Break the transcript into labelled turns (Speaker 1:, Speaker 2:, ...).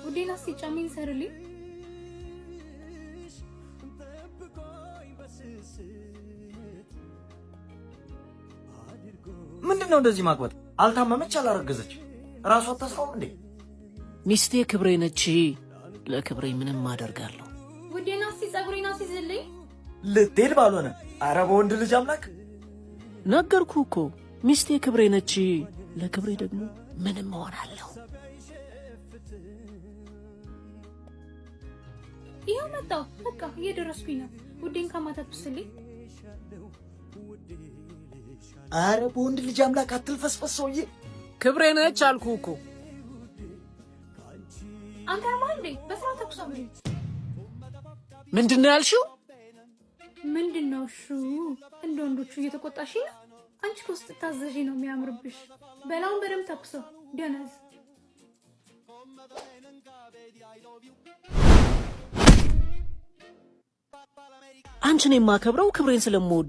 Speaker 1: ውዴና እስቲ ጫሜን ሰርልኝ።
Speaker 2: ምንድን ነው እንደዚህ ማቅበጥ? አልታመመች፣ አላረገዘች፣ እራሷ አታስራውም እንዴ?
Speaker 3: ሚስቴ ክብሬ ነች። ለክብሬ ምንም አደርጋለሁ።
Speaker 1: ውዴና እስቲ ጸጉሬን አስይዝልኝ።
Speaker 2: ልትሄድ ባልሆነ። አረ በወንድ ልጅ አምላክ።
Speaker 3: ነገርኩ እኮ ሚስቴ ክብሬ ነች። ለክብሬ ደግሞ ምንም እሆናለሁ።
Speaker 1: ይኸው መጣሁ። በቃ እየደረስኩኝ ነው። ውዴን ከማተኩስልኝ።
Speaker 2: አረ በወንድ ልጅ አምላክ አትልፈስፈስ ሰውዬ።
Speaker 3: ክብሬ ነች አልኩ እኮ።
Speaker 1: አንተ ያማህ እንዴ? በስራ ተኩሶ
Speaker 3: ምንድን ነው ያልሽው?
Speaker 1: ምንድን ነው እሹ? እንደ ወንዶቹ እየተቆጣሽ ነው። አንቺ እኮ ስትታዘዢ ነው የሚያምርብሽ። በላውን በደምብ ተኩሰው ደነዝ።
Speaker 3: አንቺን የማከብረው ክብሬን ስለምወድ